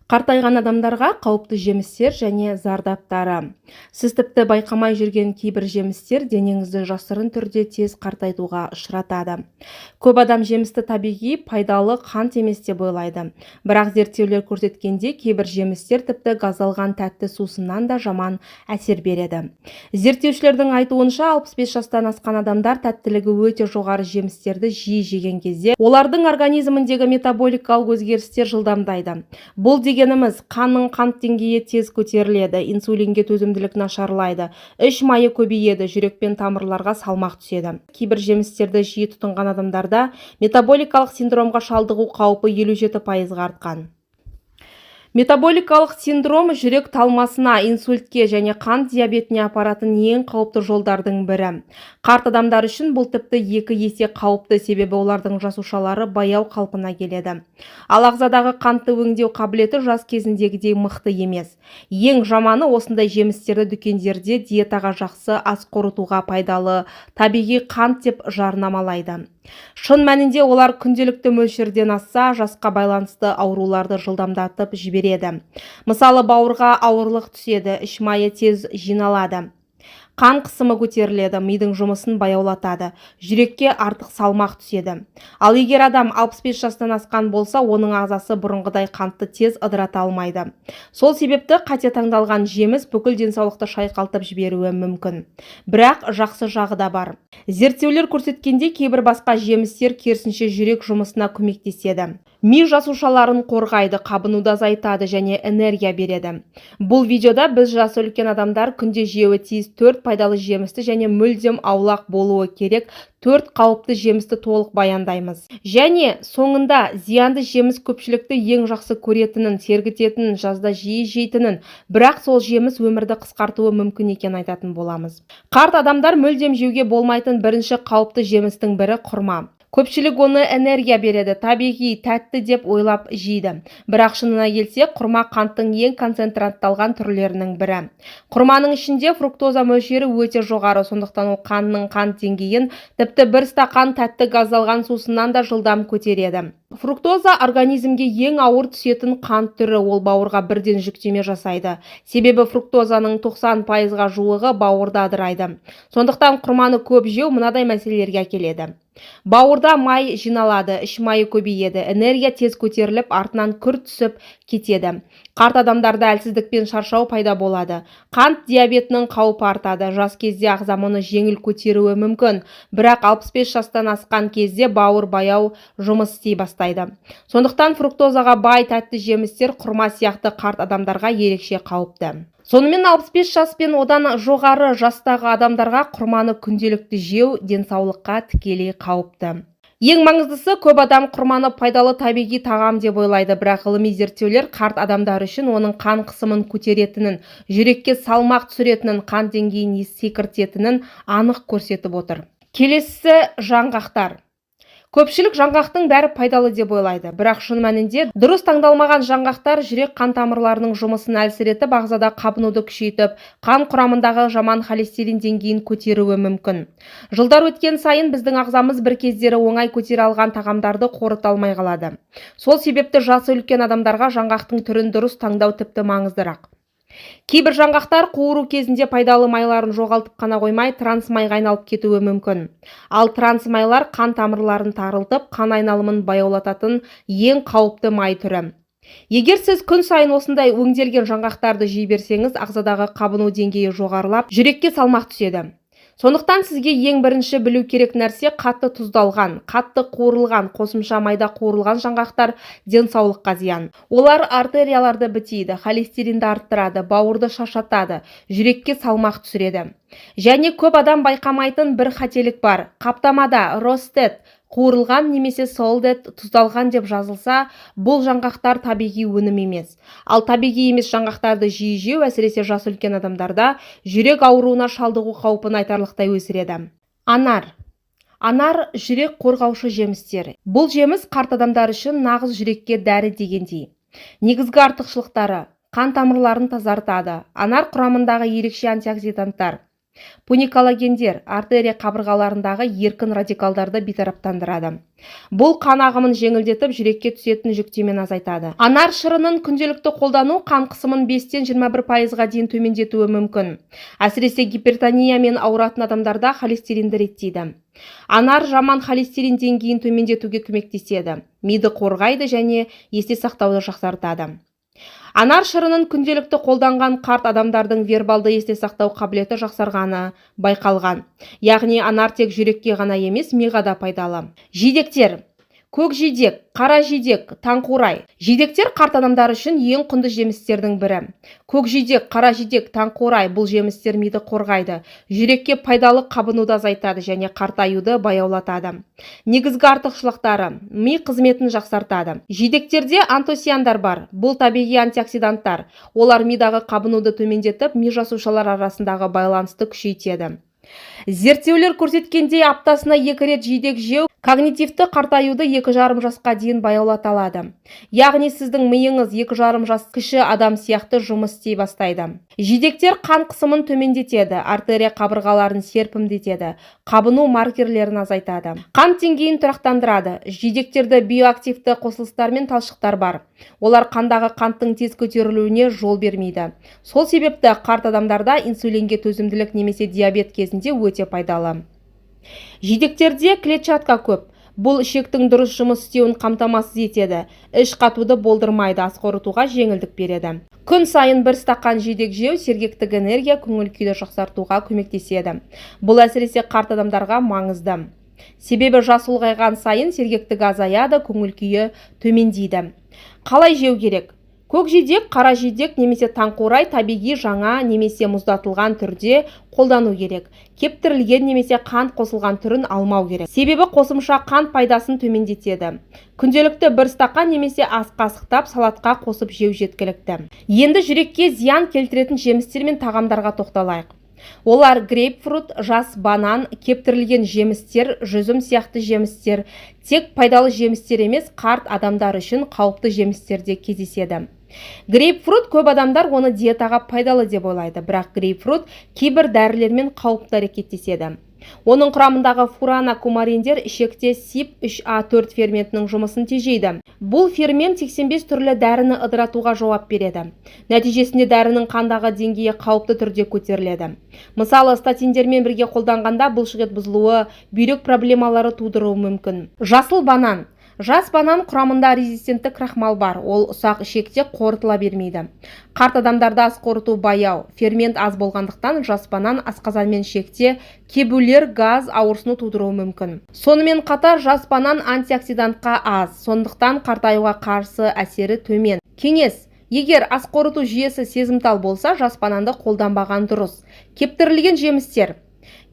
Қартайған адамдарға қауіпті жемістер және зардаптары. Сіз тіпті байқамай жүрген кейбір жемістер денеңізді жасырын түрде тез қартайтуға ұшыратады. Көп адам жемісті табиғи, пайдалы, қант емес деп ойлайды. Бірақ зерттеулер көрсеткендей, кейбір жемістер тіпті газдалған тәтті сусыннан да жаман әсер береді. Зерттеушілердің айтуынша, 65 жастан асқан адамдар тәттілігі өте жоғары жемістерді жиі жеген кезде олардың организміндегі метаболикалық өзгерістер жылдамдайды. Бұл дегеніміз: қанның қант деңгейі тез көтеріледі, инсулинге төзімділік нашарлайды, іш майы көбейеді, жүрек пен тамырларға салмақ түседі. Кейбір жемістерді жиі тұтынған адамдарда метаболикалық синдромға шалдығу қаупі 57%-ға артқан. Метаболикалық синдром – жүрек талмасына, инсультке және қант диабетіне апаратын ең қауіпті жолдардың бірі. Қарт адамдар үшін бұл тіпті екі есе қауіпті, себебі олардың жасушалары баяу қалпына келеді, ал ағзадағы қантты өңдеу қабілеті жас кезіндегідей мықты емес. Ең жаманы, осындай жемістерді дүкендерде диетаға жақсы, ас қорытуға пайдалы, табиғи қант деп жарнамалайды. Шын мәнінде олар күнделікті мөлшерден асса, жасқа байланысты ауруларды жылдамдатып жібереді. Мысалы, бауырға ауырлық түседі, іш майы тез жиналады, қан қысымы көтеріледі, мидың жұмысын баяулатады, жүрекке артық салмақ түседі. Ал егер адам 65 жастан асқан болса, оның ағзасы бұрынғыдай қантты тез ыдырата алмайды. Сол себепті қате таңдалған жеміс бүкіл денсаулықты шайқалтып жіберуі мүмкін. Бірақ жақсы жағы да бар. Зерттеулер көрсеткендей, кейбір басқа жемістер керісінше жүрек жұмысына көмектеседі, ми жасушаларын қорғайды, қабынуды азайтады және энергия береді. Бұл видеода біз жасы үлкен адамдар күнде жеуі тиіс төрт пайдалы жемісті және мүлдем аулақ болуы керек төрт қауіпті жемісті толық баяндаймыз. Және соңында зиянды жеміс көпшілікті ең жақсы көретінін, сергітетінін, жазда жиі жейтінін, бірақ сол жеміс өмірді қысқартуы мүмкін екенін айтатын боламыз. Қарт адамдар мүлдем жеуге болмайтын бірінші қауіпті жемістің бірі – құрма. Көпшілік оны энергия береді, табиғи, тәтті деп ойлап жейді. Бірақ шынына келсек, құрма – қанттың ең концентратталған түрлерінің бірі. Құрманың ішінде фруктоза мөлшері өте жоғары, сондықтан ол қанның қант деңгейін тіпті бір стақан тәтті газдалған сусыннан да жылдам көтереді. Фруктоза – организмге ең ауыр түсетін қант түрі, ол бауырға бірден жүктеме жасайды, себебі фруктозаның 90%-ға жуығы бауырда ыдырайды. Сондықтан құрманы көп жеу мынадай мәселелерге әкеледі: бауырда май жиналады, іш майы көбейеді, энергия тез көтеріліп, артынан күрт түсіп кетеді. Қарт адамдарда әлсіздік пен шаршау пайда болады, қант диабетінің қаупі артады. Жас кезде ағза мұны жеңіл көтеруі мүмкін, бірақ 65 жастан асқан кезде бауыр баяу жұмыс істей бастайды. Сондықтан фруктозаға бай тәтті жемістер, құрма сияқты, қарт адамдарға ерекше қауіпті. Сонымен, 65 жас пен одан жоғары жастағы адамдарға құрманы күнделікті жеу денсаулыққа тікелей қауіпті. Ең маңыздысы, көп адам құрманы пайдалы, табиғи тағам деп ойлайды, бірақ ғылыми зерттеулер қарт адамдар үшін оның қан қысымын көтеретінін, жүрекке салмақ түсіретінін, қант деңгейін секіртетінін анық көрсетіп отыр. Келесісі – жаңғақтар. Көпшілік жаңғақтың бәрі пайдалы деп ойлайды, бірақ шын мәнінде дұрыс таңдалмаған жаңғақтар жүрек қан тамырларының жұмысын әлсіретіп, ағзада қабынуды күшейтіп, қан құрамындағы жаман холестерин деңгейін көтеруі мүмкін. Жылдар өткен сайын біздің ағзамыз бір кездері оңай көтере алған тағамдарды қорыта алмай қалады. Сол себепті жасы үлкен адамдарға жаңғақтың түрін дұрыс таңдау тіпті маңыздырақ. Кейбір жаңғақтар қуыру кезінде пайдалы майларын жоғалтып қана қоймай, транс майға айналып кетуі мүмкін. Ал транс майлар – қан тамырларын тарылтып, қан айналымын баяулататын ең қауіпті май түрі. Егер сіз күн сайын осындай өңделген жаңғақтарды жей берсеңіз, ағзадағы қабыну деңгейі жоғарылап, жүрекке салмақ түседі. Сондықтан сізге ең бірінші білу керек нәрсе: қатты тұздалған, қатты қуырылған, қосымша майда қуырылған жаңғақтар денсаулыққа зиян. Олар артерияларды бітейді, холестеринді арттырады, бауырды шаршатады, жүрекке салмақ түсіреді. Және көп адам байқамайтын бір қателік бар: қаптамада roasted қуырылған немесе salted тұздалған деп жазылса, бұл жаңғақтар табиғи өнім емес. Ал табиғи емес жаңғақтарды жиі жеу, әсіресе жасы үлкен адамдарда, жүрек ауруына шалдығу қаупін айтарлықтай өсіреді. Анар. Анар – жүрек қорғаушы жемістер. Бұл жеміс қарт адамдар үшін нағыз жүрекке дәрі дегендей. Негізгі артықшылықтары: қан тамырларын тазартады. Анар құрамындағы ерекше антиоксиданттар Пуникалагендер артерия қабырғаларындағы еркін радикалдарды бейтараптандырады. Бұл қан ағымын жеңілдетіп, жүрекке түсетін жүктемені азайтады. Анар шырынын күнделікті қолдану қан қысымын 5-тен 21%-ға дейін төмендетуі мүмкін. Әсіресе гипертониямен ауыратын адамдарда холестеринді реттейді. Анар жаман холестерин деңгейін төмендетуге көмектеседі, миды қорғайды және есте сақтауды жақсартады. Анар шырынын күнделікті қолданған қарт адамдардың вербалды есте сақтау қабілеті жақсарғаны байқалған. Яғни анар тек жүрекке ғана емес, миға да пайдалы. Жидектер. Көк жидек, қара жидек, таңқурай. Жидектер қарт адамдар үшін ең құнды жемістердің бірі. Көк жидек, қара жидек, таңқурай — бұл жемістер миды қорғайды, жүрекке пайдалы қабынуды азайтады және қартаюды баяулатады. Негізгі артықшылықтары: ми қызметін жақсартады. Жидектерде антоциандар бар. Бұл табиғи антиоксиданттар. Олар мидағы қабынуды төмендетіп, ми жасушалары арасындағы байланысты күшейтеді. Зерттеулер көрсеткендей, аптасына 2 рет жидек жеу когнитивті қартаюды 2,5 жасқа дейін баяулата алады. Яғни сіздің миыңыз 2,5 жас кіші адам сияқты жұмыс істей бастайды. Жидектер қан қысымын төмендетеді, артерия қабырғаларын серпімдетеді, қабыну маркерлерін азайтады. Қант деңгейін тұрақтандырады. Жидектерде биоактивті қосылыстар мен талшықтар бар. Олар қандағы қанттың тез көтерілуіне жол бермейді. Сол себепті қарт адамдарда инсулинге төзімділік немесе диабет кезінде өте пайдалы. Жидектерде клетчатка көп. Бұл ішектің дұрыс жұмыс істеуін қамтамасыз етеді, іш қатуды болдырмайды, ас қорытуға жеңілдік береді. Күн сайын бір стақан жидек жеу сергектік, энергия, көңіл күйді жақсартуға көмектеседі. Бұл әсіресе қарт адамдарға маңызды. Себебі жас ұлғайған сайын сергектік азаяды, көңіл күйі төмендейді. Қалай жеу керек? Көк жидек, қара жидек немесе таңқурай табиғи жаңа немесе мұздатылған түрде қолдану керек. Кептірілген немесе қант қосылған түрін алмау керек. Себебі қосымша қант пайдасын төмендетеді. Күнделікті бір стақан немесе ас қасықтап салатқа қосып жеу жеткілікті. Енді жүрекке зиян келтіретін жемістер мен тағамдарға тоқталайық. Олар грейпфрут, жас банан, кептірілген жемістер, жүзім сияқты жемістер. Тек пайдалы жемістер емес, қарт адамдар үшін қауіпті жемістер де кездеседі. Грейпфрут: көп адамдар оны диетаға пайдалы деп ойлайды, бірақ грейпфрут кейбір дәрілермен қауіпті әрекеттеседі. Оның құрамындағы фуранокумариндер ішекте CYP3A4 ферментінің жұмысын тежейді. Бұл фермент 85 түрлі дәріні ыдыратуға жауап береді. Нәтижесінде дәрінің қандағы деңгейі қауіпті түрде көтеріледі. Мысалы, статиндермен бірге қолданғанда бұлшықет бұзылуы, бүйрек проблемалары тудыруы мүмкін. Жасыл банан. Жас банан құрамында резистентті крахмал бар, ол ұсақ ішекте қорытыла бермейді. Қарт адамдарда ас қорыту баяу, фермент аз болғандықтан жас банан асқазан мен ішекте кебулер, газ, ауырсыну тудыруы мүмкін. Сонымен қатар жас банан антиоксидантқа аз, сондықтан қартаюға қарсы әсері төмен. Кеңес: егер ас қорыту жүйесі сезімтал болса, жас бананды қолданбаған дұрыс. Кептірілген жемістер.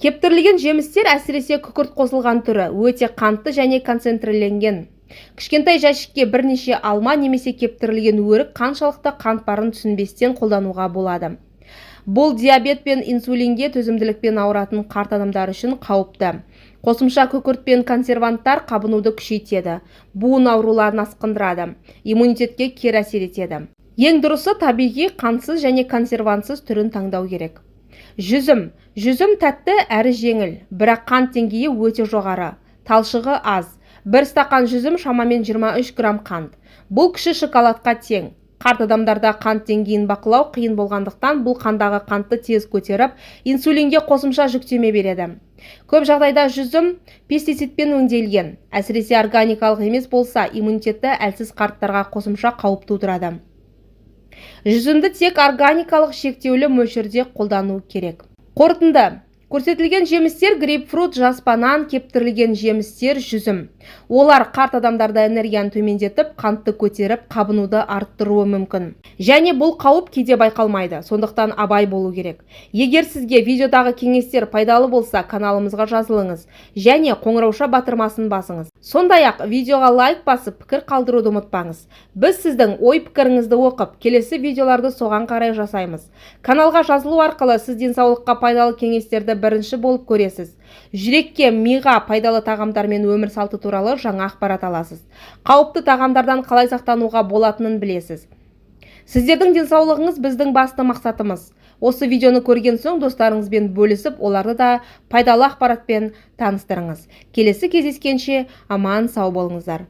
Кептірілген жемістер, әсіресе күкірт қосылған түрі, өте қантты және концентрирленген. Кішкентай жәшікке бірнеше алма немесе кептірілген өрік қаншалықты қант барын түсінбестен қолдануға болады. Бұл диабет пен инсулинге төзімділікпен ауыратын қарт адамдар үшін қауіпті. Қосымша күкірт пен консерванттар қабынуды күшейтеді, буын ауруларын асқындырады, иммунитетке кері әсер етеді. Ең дұрысы табиғи, қантсыз және консервантсыз түрін таңдау керек. Жүзім. Жүзім тәтті әрі жеңіл, бірақ қант деңгейі өте жоғары, талшығы аз. Бір стақан жүзім шамамен 23 грамм қант. Бұл кіші шоколадқа тең. Қарт адамдарда қант деңгейін бақылау қиын болғандықтан, бұл қандағы қантты тез көтеріп, инсулинге қосымша жүктеме береді. Көп жағдайда жүзім пестицидпен өңделген, әсіресе органикалық емес болса, иммунитеті әлсіз қарттарға қосымша қауіп тудырады. Жүзімді тек органикалық, шектеулі мөлшерде қолдану керек. Қорытынды: көрсетілген жемістер — грейпфрут, жас банан, кептірілген жемістер, жүзім — олар қарт адамдарда энергияны төмендетіп, қантты көтеріп, қабынуды арттыруы мүмкін. Және бұл қауіп кейде байқалмайды, сондықтан абай болу керек. Егер сізге видеодағы кеңестер пайдалы болса, каналымызға жазылыңыз және қоңырауша батырмасын басыңыз. Сондай-ақ видеоға лайк басып, пікір қалдыруды ұмытпаңыз. Біз сіздің ой пікіріңізді оқып, келесі видеоларды соған қарай жасаймыз. Каналға жазылу арқылы сіз денсаулыққа пайдалы кеңестерді бірінші болып көресіз, жүрекке, миға пайдалы тағамдар мен өмір салты туралы жаңа ақпарат аласыз, қауіпті тағамдардан қалай сақтануға болатынын білесіз. Сіздердің денсаулығыңыз — біздің басты мақсатымыз. Осы видеоны көрген соң достарыңызбен бөлісіп, оларды да пайдалы ақпаратпен таныстырыңыз. Келесі кездескенше аман сау болыңыздар.